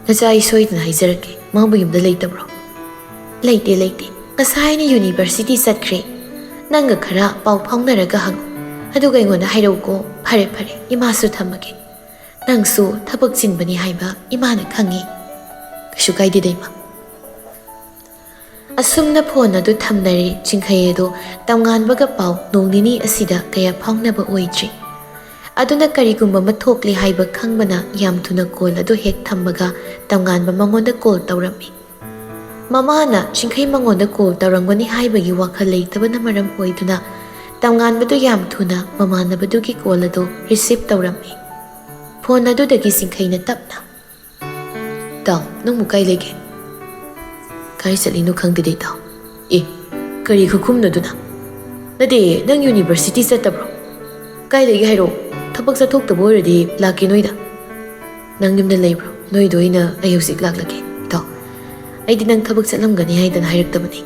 ꯉꯁꯥꯏ ꯁꯣꯏꯗꯅ ꯍꯥꯏꯖꯔꯛꯀꯦ꯫ ꯃꯥꯕꯨ ꯌꯨꯝꯗ ꯂꯩꯇꯕ꯭ꯔꯣ?" "ꯂꯩꯇꯦ, ꯂꯩꯇꯦ꯫ ꯉꯁꯥꯏꯅ ꯌꯨꯅꯤꯚꯔꯁꯤꯇꯤ ꯆꯠꯈ꯭ꯔꯦ꯫ ꯅꯪꯒ ꯈꯔ ꯄꯥꯎ ꯐꯥꯎꯅꯔꯒ ꯍꯪꯉꯨ꯫ ꯑꯗꯨꯒ ꯑꯩꯉꯣꯟꯗ ꯍꯥꯏꯔꯛꯎꯀꯣ꯫" "ꯐꯔꯦ, ꯐꯔꯦ꯫ ꯏꯃꯥꯁꯨ ꯊꯝꯃꯒꯦ꯫ ꯅꯪꯁꯨ ꯊꯕꯛ ꯆꯤꯟꯕꯅꯤ ꯍꯥꯏꯕ ꯏꯃꯥꯅ ꯈꯪꯉꯤ꯫" "ꯀꯩꯁꯨ ꯀꯥꯏꯗꯦꯗ ꯏꯃꯥ꯫" ꯑꯁꯨꯝꯅ ꯐꯣꯟ ꯑꯗꯨ ꯊꯝꯅꯔꯦ꯫ ꯆꯤꯡꯈꯩ ꯑꯗꯣ ꯇꯝꯉꯥꯟꯕꯒ ꯄꯥꯎ ꯅꯣꯡ ꯅꯤꯅꯤ ꯑꯁꯤꯗ ꯀꯌꯥ ꯐꯥꯎꯅꯕ ꯑꯣꯏꯗ꯭ꯔꯤ꯫ ꯑꯗꯨꯅ ꯀꯔꯤꯒꯨꯝꯕ ꯑꯃ ꯊꯣꯛꯂꯦ ꯍꯥꯏꯕ ꯈꯪꯕꯅ ꯌꯥꯝ ꯊꯨꯅ ꯀꯣꯜ ꯑꯗꯨ ꯍꯦꯛ ꯊꯝꯕꯒ ꯇꯝꯉꯥꯟꯕ ꯃꯉꯣꯟꯗ ꯀꯣꯜ ꯇꯧꯔꯝꯃꯤ꯫ ꯃꯃꯥꯅ ꯆꯤꯡꯈꯩ ꯃꯉꯣꯟꯗ ꯀꯣꯜ ꯇꯧꯔꯝꯒꯅꯤ ꯍꯥꯏꯕꯒꯤ ꯋꯥꯈꯜ ꯂꯩꯇꯕꯅ ꯃꯔꯝ ꯑꯣꯏꯗꯨꯅ ꯇꯝꯉꯥꯟꯕꯗꯨ ꯌꯥꯝ ꯊꯨꯅ ꯃꯃꯥꯟꯅꯕꯗꯨꯒꯤ ꯀꯣꯜ ꯑꯗꯨ ꯔꯤꯁꯤꯞ ꯇꯧꯔꯝꯃꯤ꯫ ꯐꯣꯟ ꯑꯗꯨꯗꯒꯤ ꯆꯤꯡꯈꯩꯅ ꯇꯞꯅ, "ꯇꯥꯎ, ꯅꯪꯕꯨ ꯀꯥꯏ ꯂꯩꯒꯦ?" "ꯀꯥꯏ ꯆꯠꯂꯤꯅꯣ ꯈꯪꯗꯦꯗ ꯏꯇꯥꯎ꯫" "ꯑꯦ, ꯀꯔꯤ ꯈꯨꯈꯨꯝꯅꯣ ꯑꯗꯨꯅ?" "ꯅꯠꯇꯦ, ꯅꯪ ꯌꯨꯅꯤꯚꯔꯁꯤꯇꯤ ꯆꯠꯇꯕ꯭ꯔꯣ? ꯀꯥꯏ ꯂꯩꯒꯦ ꯍꯥꯏꯔꯣ? ꯊꯕꯛ ꯆꯠꯊꯣꯛꯇꯕ ꯑꯣꯏꯔꯗꯤ ꯂꯥꯛꯀꯦ ꯅꯣꯏꯗ꯫" "ꯅꯪ ꯌꯨꯝꯗ ꯂꯩꯕ꯭ꯔꯣ? ꯅꯣꯏꯗ ꯑꯣꯏꯅ ꯑꯩ ꯍꯧꯖꯤꯛ ꯂꯥꯛꯂꯒꯦ ꯏꯇꯥꯎ꯫ ꯑꯩꯗꯤ ꯅꯪ ꯊꯕꯛ ꯆꯠꯂꯝꯒꯅꯤ ꯍꯥꯏꯗꯅ ꯍꯥꯏꯔꯛꯇꯕꯅꯤ꯫"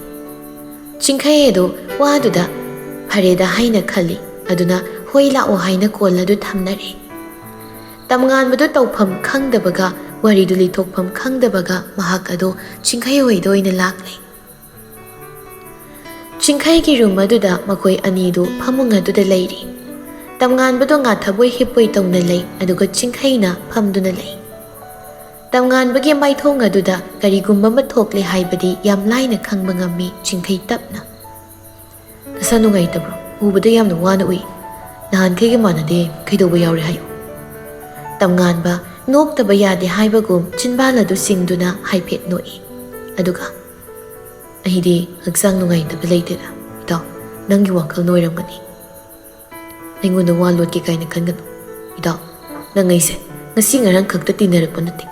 ꯆꯤꯡꯈꯩ ꯑꯗꯨ ꯋꯥꯗꯨꯗ ꯐꯔꯦꯗ ꯍꯥꯏꯅ ꯈꯜꯂꯤ꯫ ꯑꯗꯨꯅ "ꯍꯣꯏ, ꯂꯥꯛꯑꯣ" ꯍꯥꯏꯅ ꯀꯣꯜ ꯑꯗꯨ ꯊꯝꯅꯔꯦ꯫ ꯇꯝꯉꯥꯟꯕꯗꯨ ꯇꯧꯐꯝ ꯈꯪꯗꯕꯒ, ꯋꯥꯔꯤꯗꯨ ꯂꯤꯊꯣꯛꯐꯝ ꯈꯪꯗꯕꯒ ꯃꯍꯥꯛ ꯑꯗꯨ ꯆꯤꯡꯈꯩ ꯍꯣꯏꯗ ꯑꯣꯏꯅ ꯂꯥꯛꯂꯦ꯫ ꯆꯤꯡꯈꯩꯒꯤ ꯔꯨꯝ ꯑꯗꯨꯗ ꯃꯈꯣꯏ ꯑꯅꯤꯗꯨ ꯐꯃꯨꯡ ꯑꯗꯨꯗ ꯂꯩꯔꯤ꯫ ꯇꯝꯉꯥꯟꯕꯗꯨ ꯉꯥꯊꯕꯣꯏ ꯍꯤꯞꯄꯣꯏ ꯇꯧꯅ ꯂꯩ, ꯑꯗꯨꯒ ꯆꯤꯡꯈꯩꯅ ꯐꯝꯗꯨꯅ ꯂꯩ꯫ ꯇꯝꯉꯥꯟꯕꯒꯤ ꯃꯥꯏꯊꯣꯡ ꯑꯗꯨꯗ ꯀꯔꯤꯒꯨꯝꯕ ꯑꯃ ꯊꯣꯛꯂꯦ ꯍꯥꯏꯕꯗꯤ ꯌꯥꯝ ꯂꯥꯏꯅ ꯈꯪꯕ ꯉꯝꯃꯤ ꯆꯤꯡꯈꯩ ꯇꯞꯅ꯫ ꯅꯁꯥ ꯅꯨꯡꯉꯥꯏꯇꯕ꯭ꯔꯣ? ꯎꯕꯗ ꯌꯥꯝꯅ ꯋꯥꯅ ꯎꯏ꯫ ꯅꯍꯥꯟꯈꯩꯒ ꯃꯥꯟꯅꯗꯦ, ꯀꯩꯗꯧꯕ ꯌꯥꯎꯔꯦ ꯍꯥꯏꯌꯨ꯫ ꯇꯝꯉꯥꯟꯕ ꯅꯣꯛꯇꯕ ꯌꯥꯗꯦ ꯍꯥꯏꯕꯒꯨꯝ ꯆꯤꯟꯕꯥꯜ ꯑꯗꯨ ꯆꯤꯡꯗꯨꯅ ꯍꯥꯏꯐꯦꯠ ꯅꯣꯛꯏ꯫ ꯑꯗꯨꯒ, "ꯑꯩꯗꯤ ꯍꯛꯆꯥꯡ ꯅꯨꯡꯉꯥꯏꯇꯕ ꯂꯩꯇꯦꯗ, ꯏꯇꯥꯎ꯫ ꯅꯪꯒꯤ ꯋꯥꯈꯜꯅ ꯑꯣꯏꯔꯝꯒꯅꯤ꯫ ꯑꯩꯉꯣꯟꯗ ꯋꯥ ꯂꯣꯠꯀꯦ ꯀꯥꯏꯅ ꯈꯟꯒꯅꯨ, ꯏꯇꯥꯎ꯫ ꯅꯪ ꯑꯩꯁꯦ ꯉꯁꯤ ꯉꯔꯥꯡ ꯈꯛꯇ ꯇꯤꯟꯅꯔꯛꯄ ꯅꯠꯇꯦ꯫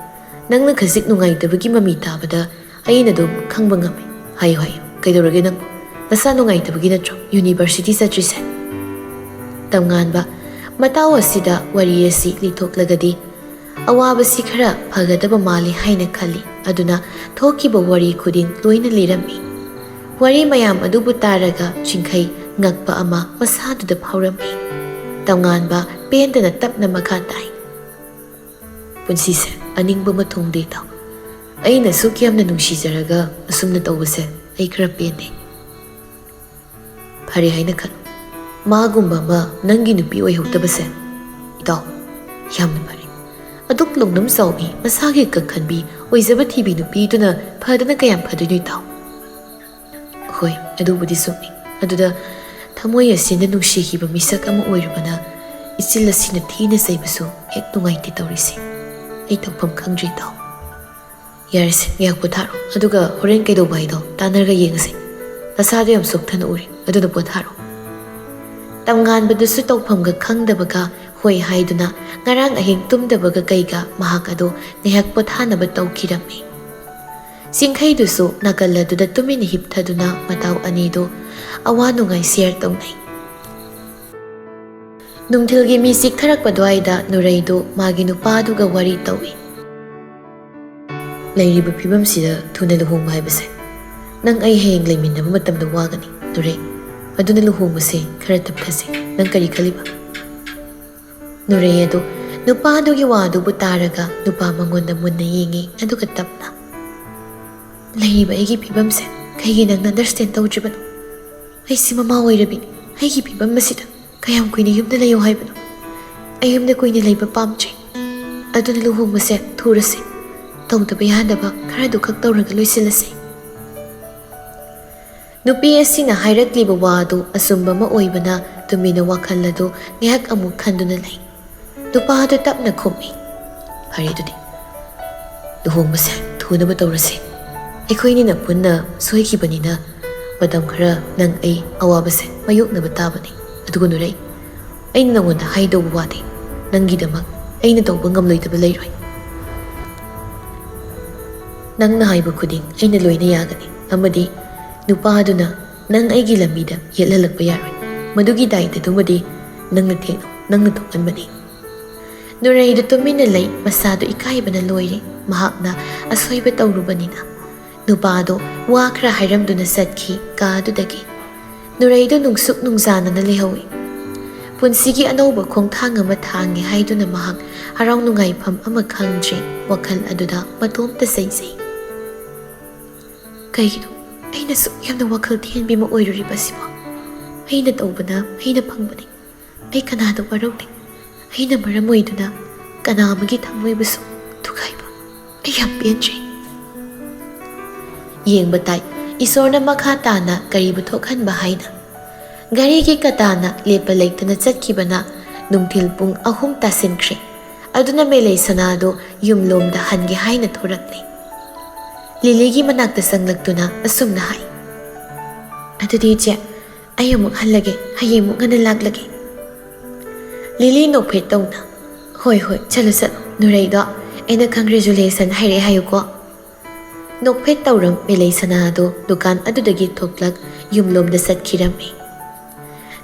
ꯅꯪꯅ ꯈꯖꯤꯛ ꯅꯨꯡꯉꯥꯏꯇꯕꯒꯤ ꯃꯃꯤ ꯇꯥꯕꯗ ꯑꯩꯅ ꯑꯗꯨꯝ ꯈꯪꯕ ꯉꯝꯃꯤ꯫ ꯍꯥꯏꯌꯨ, ꯍꯥꯏꯌꯨ, ꯀꯩꯗꯧꯔꯒꯦ ꯅꯪꯕꯨ? ꯅꯁꯥ ꯅꯨꯡꯉꯥꯏꯇꯕꯒꯤ ꯅꯠꯇ꯭ꯔꯣ ꯌꯨꯅꯤꯚꯔꯁꯤꯇꯤ ꯆꯠꯇ꯭ꯔꯤꯁꯦ?" ꯇꯝꯉꯥꯟꯕ ꯃꯇꯥꯎ ꯑꯁꯤꯗ ꯋꯥꯔꯤ ꯑꯁꯤ ꯂꯤꯊꯣꯛꯂꯒꯗꯤ ꯑꯋꯥꯕꯁꯤ ꯈꯔ ꯐꯒꯗꯕ ꯃꯥꯜꯂꯤ ꯍꯥꯏꯅ ꯈꯜꯂꯤ꯫ ꯑꯗꯨꯅ ꯊꯣꯛꯈꯤꯕ ꯋꯥꯔꯤ ꯈꯨꯗꯤꯡ ꯂꯣꯏꯅ ꯂꯤꯔꯝꯃꯤ꯫ ꯋꯥꯔꯤ ꯃꯌꯥꯝ ꯑꯗꯨꯕꯨ ꯇꯥꯔꯒ ꯆꯤꯡꯈꯩ ꯉꯛꯄ ꯑꯃ ꯃꯁꯥꯗꯨꯗ ꯐꯥꯎꯔꯝꯃꯤ꯫ ꯇꯝꯉꯥꯟꯕ ꯄꯦꯟꯗꯅ ꯇꯞꯅ ꯃꯈꯥ ꯇꯥꯏ꯫ "ꯄꯨꯟꯁꯤꯁꯦ ꯑꯅꯤꯡꯕ ꯑꯃ ꯊꯨꯡꯗꯦ, ꯏꯇꯥꯎ꯫ ꯑꯩꯅ ꯑꯁꯨꯛ ꯌꯥꯝꯅ ꯅꯨꯡꯁꯤꯖꯔꯒ ꯑꯁꯨꯝꯅ ꯇꯧꯕꯁꯦ ꯑꯩ ꯈꯔ ꯄꯦꯟꯗꯦ꯫ ꯐꯔꯦ ꯍꯥꯏꯅ ꯈꯜꯂꯨ꯫ ꯃꯥꯒꯨꯝꯕ ꯑꯃ ꯅꯪꯒꯤ ꯅꯨꯄꯤ ꯑꯣꯏꯍꯧꯗꯕꯁꯦ, ꯏꯇꯥꯎ, ꯌꯥꯝꯅ ꯐꯔꯦ꯫ ꯑꯗꯨꯛ ꯂꯧꯅꯝ ꯆꯥꯎꯕꯤ, ꯃꯁꯥꯒꯤ ꯀꯛꯈꯟꯕꯤ, ꯑꯣꯏꯖꯕ ꯊꯤꯕꯤ ꯅꯨꯄꯤꯗꯨꯅ ꯐꯗꯅ ꯀꯌꯥꯝ ꯐꯗꯣꯏꯅꯣ, ꯏꯇꯥꯎ?" "ꯍꯣꯏ, ꯑꯗꯨꯕꯨꯗꯤ ꯆꯨꯝꯃꯤ꯫ ꯑꯗꯨꯗ ꯊꯃꯣꯏ ꯑꯁꯤꯅ ꯅꯨꯡꯁꯤꯈꯤꯕ ꯃꯤꯁꯛ ꯑꯃ ꯑꯣꯏꯔꯨꯕꯅ ꯏꯆꯤꯜ ꯑꯁꯤꯅ ꯊꯤꯅ ꯆꯩꯕꯁꯨ ꯍꯦꯛ ꯅꯨꯡꯉꯥꯏꯇꯦ ꯇꯧꯔꯤꯁꯦ꯫ ꯑꯩ ꯇꯧꯐꯝ ꯈꯪꯗ꯭ꯔꯦ, ꯏꯇꯥꯎ꯫ ꯌꯥꯔꯦꯁꯦ, ꯉꯥꯏꯍꯥꯛ ꯄꯣꯊꯥꯔꯣ꯫ ꯑꯗꯨꯒ ꯍꯣꯔꯦꯟ ꯀꯩꯗꯧꯕ ꯍꯥꯏꯗꯣ ꯇꯥꯟꯅꯔꯒ ꯌꯦꯡꯉꯁꯦ꯫ ꯅꯁꯥꯗꯣ ꯌꯥꯝ ꯆꯣꯛꯊꯅ ꯎꯔꯦ, ꯑꯗꯨꯅ ꯄꯣꯊꯥꯔꯣ꯫" ꯇꯝꯉꯥꯟꯕꯗꯨꯁꯨ ꯇꯧꯐꯝꯒ ꯈꯪꯗꯕꯒ ꯍꯣꯏ ꯍꯥꯏꯗꯨꯅ ꯉꯔꯥꯡ ꯑꯍꯤꯡ ꯇꯨꯝꯗꯕꯒ ꯀꯩꯒ ꯃꯍꯥꯛ ꯑꯗꯣ ꯉꯥꯏꯍꯥꯛ ꯄꯣꯊꯥꯅꯕ ꯇꯧꯈꯤꯔꯝꯃꯤ꯫ ꯆꯤꯡꯈꯩꯗꯨꯁꯨ ꯅꯥꯀꯜ ꯑꯗꯨꯗ ꯇꯨꯃꯤꯟꯅ ꯍꯤꯞꯊꯗꯨꯅ ꯃꯇꯥꯎ ꯑꯅꯤꯗꯨ ꯑꯋꯥ ꯅꯨꯡꯉꯥꯏ ꯁꯤꯌꯔ ꯇꯧꯅꯩ꯫ ꯅꯨꯡꯊꯤꯜꯒꯤ ꯃꯤ ꯆꯤꯛꯊꯔꯛꯄ ꯑꯗꯨꯋꯥꯏꯗ ꯅꯨꯔꯩꯗꯨ ꯃꯥꯒꯤ ꯅꯨꯄꯥꯗꯨꯒ ꯋꯥꯔꯤ ꯇꯧꯏ꯫ "ꯂꯩꯔꯤꯕ ꯐꯤꯕꯝꯁꯤꯗ ꯊꯨꯅ ꯂꯨꯍꯣꯡꯕ ꯍꯥꯏꯕꯁꯦ, ꯅꯪ ꯑꯩ ꯍꯌꯦꯡ ꯂꯩꯃꯤꯟꯅꯕ ꯃꯇꯝꯗ ꯋꯥꯒꯅꯤ, ꯅꯨꯔꯩ꯫ ꯑꯗꯨꯅ ꯂꯨꯍꯣꯡꯕꯁꯦ ꯈꯔ ꯇꯞꯊꯁꯦ꯫ ꯅꯪ ꯀꯔꯤ ꯈꯜꯂꯤꯕ?" ꯅꯨꯔꯩ ꯑꯗꯨ ꯅꯨꯄꯥꯗꯨꯒꯤ ꯋꯥꯗꯨꯕꯨ ꯇꯥꯔꯒ ꯅꯨꯄꯥ ꯃꯉꯣꯟꯗ ꯃꯨꯟꯅ ꯌꯦꯡꯉꯤ, ꯑꯗꯨꯒ ꯇꯞꯅ, "ꯂꯩꯔꯤꯕ ꯑꯩꯒꯤ ꯐꯤꯕꯝꯁꯦ ꯀꯩꯒꯤ ꯅꯪꯅ ꯑꯟꯗꯔꯁ꯭ꯇꯦꯟ ꯇꯧꯗ꯭ꯔꯤꯕꯅꯣ? ꯑꯩꯁꯤ ꯃꯃꯥ ꯑꯣꯏꯔꯕꯤ, ꯑꯩꯒꯤ ꯐꯤꯕꯝ ꯑꯁꯤꯗ ꯀꯌꯥꯝ ꯀꯨꯏꯅ ꯌꯨꯝꯗ ꯂꯩꯌꯣ ꯍꯥꯏꯕꯅꯣ? ꯑꯩ ꯌꯨꯝꯗ ꯀꯨꯏꯅ ꯂꯩꯕ ꯄꯥꯝꯗ꯭ꯔꯦ꯫ ꯑꯗꯨꯅ ꯂꯨꯍꯣꯡꯕꯁꯦ ꯊꯨꯔꯁꯦ꯫ ꯇꯧꯗꯕ ꯌꯥꯗꯕ ꯈꯔꯗꯨ ꯈꯛ ꯇꯧꯔꯒ ꯂꯣꯏꯁꯤꯜꯂꯁꯦ꯫" ꯅꯨꯄꯤ ꯑꯁꯤꯅ ꯍꯥꯏꯔꯛꯂꯤꯕ ꯋꯥ ꯑꯗꯨ ꯑꯆꯨꯝꯕ ꯑꯃ ꯑꯣꯏꯕꯅ ꯇꯨꯃꯤꯟꯅ ꯋꯥꯈꯜ ꯑꯗꯨ ꯉꯥꯏꯍꯥꯛ ꯑꯃꯨꯛ ꯈꯟꯗꯨꯅ ꯂꯩ꯫ ꯅꯨꯄꯥ ꯑꯗꯨ ꯇꯞꯅ ꯈꯨꯝꯃꯤ, "ꯐꯔꯦ ꯑꯗꯨꯗꯤ, ꯂꯨꯍꯣꯡꯕꯁꯦ ꯊꯨꯅꯕ ꯇꯧꯔꯁꯦ꯫ ꯑꯩꯈꯣꯏꯅꯤꯅ ꯄꯨꯟꯅ ꯁꯣꯏꯈꯤꯕꯅꯤꯅ ꯃꯇꯝ ꯈꯔ ꯅꯪ ꯑꯩ ꯑꯋꯥꯕꯁꯦ ꯃꯥꯌꯣꯛꯅꯕ ꯇꯥꯕꯅꯤ꯫ ꯑꯗꯨꯒ ꯅꯨꯔꯩ, ꯑꯩꯅ ꯅꯉꯣꯟꯗ ꯍꯥꯏꯗꯧꯕ ꯋꯥꯗꯤ ꯅꯪꯒꯤꯗꯃꯛ ꯑꯩꯅ ꯇꯧꯕ ꯉꯝꯂꯣꯏꯗꯕ ꯂꯩꯔꯣꯏ꯫ ꯅꯪꯅ ꯍꯥꯏꯕ ꯈꯨꯗꯤꯡ ꯑꯩꯅ ꯂꯣꯏꯅ ꯌꯥꯒꯅꯤ, ꯑꯃꯗꯤ ꯅꯨꯄꯥ ꯑꯗꯨꯅ ꯅꯪ ꯑꯩꯒꯤ ꯂꯝꯕꯤꯗ ꯌꯦꯠꯍꯜꯂꯛꯄ ꯌꯥꯔꯣꯏ꯫ ꯃꯗꯨꯒꯤ ꯗꯥꯏꯇꯗꯨꯃꯗꯤ ꯅꯪꯅ ꯊꯦꯡꯅ ꯅꯪꯅ ꯊꯣꯛꯍꯟꯕꯅꯤ꯫" ꯅꯨꯔꯩꯗꯨ ꯇꯨꯃꯤꯟꯅ ꯂꯩ꯫ ꯃꯁꯥꯗꯨ ꯏꯀꯥꯏꯕꯅ ꯂꯣꯏꯔꯦ꯫ ꯃꯍꯥꯛꯅ ꯑꯁꯣꯏꯕ ꯇꯧꯔꯨꯕꯅꯤꯅ꯫ ꯅꯨꯄꯥꯗꯣ ꯋꯥ ꯈꯔ ꯍꯥꯏꯔꯝꯗꯨꯅ ꯆꯠꯈꯤ ꯀꯥ ꯑꯗꯨꯗꯒꯤ꯫ ꯅꯨꯔꯩꯗꯨ ꯅꯨꯡꯁꯨꯛ ꯅꯨꯡꯖꯥꯅꯅ ꯂꯩꯍꯧꯏ꯫ ꯄꯨꯟꯁꯤꯒꯤ ꯑꯅꯧꯕ ꯈꯣꯡꯊꯥꯡ ꯑꯃ ꯊꯥꯡꯉꯦ ꯍꯥꯏꯗꯨꯅ ꯃꯍꯥꯛ ꯍꯔꯥꯎ ꯅꯨꯡꯉꯥꯏꯐꯝ ꯑꯃ ꯈꯪꯗ꯭ꯔꯦ꯫ ꯋꯥꯈꯜ ꯑꯗꯨꯗ ꯃꯇꯣꯝꯇ ꯆꯩꯖꯩ꯫ "ꯀꯩꯒꯤꯅꯣ ꯑꯩꯅ ꯁꯨꯛ ꯌꯥꯝꯅ ꯋꯥꯈꯜ ꯊꯦꯟꯕꯤ ꯑꯃ ꯑꯣꯏꯔꯨꯔꯤꯕꯁꯤꯕꯣ? ꯑꯩꯅ ꯇꯧꯕꯅ ꯑꯩꯅ ꯐꯪꯕꯅꯤ꯫ ꯑꯩ ꯀꯅꯥꯗ ꯋꯥꯔꯧꯅꯤ? ꯑꯩꯅ ꯃꯔꯝ ꯑꯣꯏꯗꯨꯅ ꯀꯅꯥ ꯑꯃꯒꯤ ꯊꯃꯣꯏꯕꯨꯁꯨ ꯊꯨꯒꯥꯏꯕ ꯑꯩ ꯌꯥꯝ ꯄꯦꯟꯗ꯭ꯔꯦ꯫" ꯌꯦꯡꯕ ꯇꯥꯏ, ꯏꯁꯣꯔꯅ ꯃꯈꯥ ꯇꯥꯅ ꯀꯔꯤꯕꯨ ꯊꯣꯛꯍꯟꯕ ꯍꯥꯏꯅ꯫ ꯘꯔꯤꯒꯤ ꯀꯇꯥꯅ ꯂꯦꯞꯄ ꯂꯩꯇꯅ ꯆꯠꯈꯤꯕꯅ ꯅꯨꯡꯊꯤꯜ ꯄꯨꯡ ꯑꯍꯨꯝ ꯇꯥꯁꯤꯟꯈ꯭ꯔꯦ꯫ ꯑꯗꯨꯅ ꯃꯦꯂꯩ ꯁꯅꯥꯗꯨ ꯌꯨꯝꯂꯣꯝꯗ ꯍꯟꯒꯦ ꯍꯥꯏꯅ ꯊꯣꯔꯛꯂꯦ꯫ ꯂꯤꯂꯤꯒꯤ ꯃꯅꯥꯛꯇ ꯆꯪꯂꯛꯇꯨꯅ ꯑꯁꯨꯝꯅ ꯍꯥꯏ, "ꯑꯗꯨꯗꯤ ꯏꯆꯦ, ꯑꯩ ꯑꯃꯨꯛ ꯍꯜꯂꯒꯦ, ꯍꯌꯦꯡꯃꯨꯛ ꯉꯟꯅ ꯂꯥꯛꯂꯒꯦ꯫" ꯂꯤꯂꯤ ꯅꯣꯛꯐꯦꯠ ꯇꯧꯅ, "ꯍꯣꯏ, ꯍꯣꯏ, ꯆꯠꯂꯣ, ꯆꯠꯂꯣ꯫ ꯅꯨꯔꯩꯗꯣ ꯑꯩꯅ congratulation ꯍꯥꯏꯔꯛꯑꯦ ꯍꯥꯏꯌꯨꯀꯣ꯫" ꯅꯣꯛꯐꯦꯠ ꯇꯧꯔꯝ ꯃꯦꯂꯩ ꯁꯅꯥꯗꯣ ꯗꯨꯀꯥꯟ ꯑꯗꯨꯗꯒꯤ ꯊꯣꯛꯂꯛ ꯌꯨꯝꯂꯣꯝꯗ ꯆꯠꯈꯤꯔꯝꯃꯤ꯫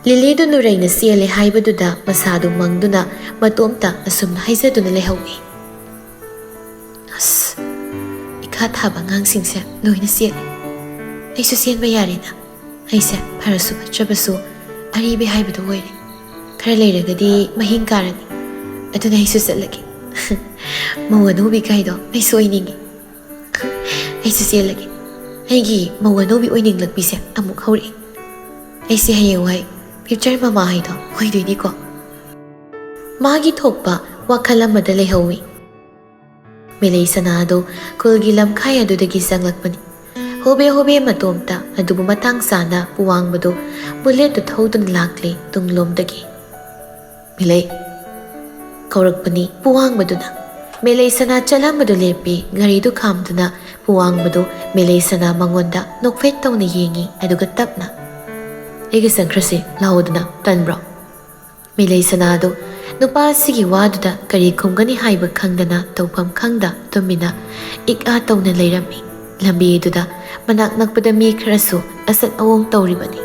ꯂꯤꯂꯤꯗꯨ ꯅꯨꯔꯩꯅ ꯆꯦꯜꯂꯦ ꯍꯥꯏꯕꯗꯨꯗ ꯃꯁꯥꯗꯨ ꯃꯪꯗꯨꯅ ꯃꯇꯣꯝꯇ ꯑꯁꯨꯝꯅ ꯍꯥꯏꯖꯗꯨꯅ ꯂꯩꯍꯧꯏ, "ꯑꯁ, ꯏꯈꯥ ꯊꯥꯕ ꯑꯉꯥꯡꯁꯤꯡꯁꯦ ꯂꯣꯏꯅ ꯆꯦꯜꯂꯦ꯫ ꯑꯩꯁꯨ ꯆꯦꯟꯕ ꯌꯥꯔꯦꯅ꯫ ꯑꯩꯁꯦ ꯐꯔꯁꯨ ꯐꯠꯇ꯭ꯔꯕꯁꯨ ꯑꯔꯤꯕꯤ ꯍꯥꯏꯕꯗꯨ ꯑꯣꯏꯔꯦ꯫ ꯈꯔ ꯂꯩꯔꯒꯗꯤ ꯃꯍꯤꯡ ꯀꯥꯔꯅꯤ꯫ ꯑꯗꯨꯅ ꯑꯩꯁꯨ ꯆꯠꯂꯒꯦ꯫" "ꯃꯧ ꯑꯅꯧꯕꯤ ꯀꯥꯏꯗꯣ ꯑꯩꯁꯨ ꯑꯣꯏꯅꯤꯡꯉꯤ꯫" "ꯑꯩꯁꯨ ꯆꯦꯜꯂꯒꯦ꯫ ꯑꯩꯒꯤ ꯃꯧ ꯑꯅꯧꯕꯤ ꯑꯣꯏꯅꯤꯡꯂꯛꯄꯤꯁꯦ ꯑꯃꯨꯛ ꯍꯧꯔꯛꯑꯦ꯫ ꯑꯩꯁꯦ ꯍꯌꯦꯡꯋꯥꯏ future ꯃꯃꯥ ꯍꯥꯏꯗꯣ ꯑꯣꯏꯗꯣꯏꯅꯤꯀꯣ꯫" ꯃꯥꯒꯤ ꯊꯣꯛꯄ ꯋꯥꯈꯜ ꯑꯃꯗ ꯂꯩꯍꯧꯏ꯫ ꯃꯦꯂꯩ ꯁꯅꯥꯗꯣ ꯈꯨꯜꯒꯤ ꯂꯝꯈꯥꯏ ꯑꯗꯨꯗꯒꯤ ꯆꯪꯂꯛꯄꯅꯤ꯫ ꯍꯣꯕꯦ ꯍꯣꯕꯦ ꯃꯇꯣꯝꯇ, ꯑꯗꯨꯕꯨ ꯃꯇꯥꯡ ꯆꯥꯅ ꯄꯨꯋꯥꯡꯕꯗꯨ bullet ꯇꯨ ꯊꯧꯗꯨꯅ ꯂꯥꯛꯂꯦ ꯇꯨꯡꯂꯣꯝꯗꯒꯤ꯫ "ꯃꯤꯂꯩ!" ꯀꯧꯔꯛꯄꯅꯤ ꯄꯨꯋꯥꯡꯕꯗꯨꯅ꯫ ꯃꯦꯂꯩ ꯁꯅꯥ ꯆꯠꯂꯝꯕꯗꯨ ꯂꯦꯞꯄꯤ, ꯒꯥꯔꯤꯗꯨ ꯈꯥꯝꯗꯨꯅ ꯄꯨꯋꯥꯡꯕꯗꯨ ꯃꯦꯂꯩ ꯁꯅꯥ ꯃꯉꯣꯟꯗ ꯅꯣꯛꯐꯦꯠ ꯇꯧꯅ ꯌꯦꯡꯉꯤ, ꯑꯗꯨꯒ ꯇꯞꯅ, "ꯑꯩꯒ ꯆꯪꯈ꯭ꯔꯁꯤ, ꯂꯥꯛꯑꯣꯗꯅ, ꯇꯟꯕ꯭ꯔꯣ?" ꯃꯦꯂꯩ ꯁꯅꯥꯗꯨ ꯅꯨꯄꯥ ꯑꯁꯤꯒꯤ ꯋꯥꯗꯨꯗ ꯀꯔꯤ ꯈꯨꯝꯒꯅꯤ ꯍꯥꯏꯕ ꯈꯪꯗꯅ ꯇꯧꯐꯝ ꯈꯪꯗ ꯇꯨꯃꯤꯟꯅ ꯏꯛ ꯑꯥ ꯇꯧꯅ ꯂꯩꯔꯝꯃꯤ꯫ ꯂꯝꯕꯤꯗꯨꯗ ꯃꯅꯥꯛ ꯅꯛꯄꯗ ꯃꯤ ꯈꯔꯁꯨ ꯑꯁꯠ ꯑꯋꯣꯡ ꯇꯧꯔꯤꯕꯅꯤ꯫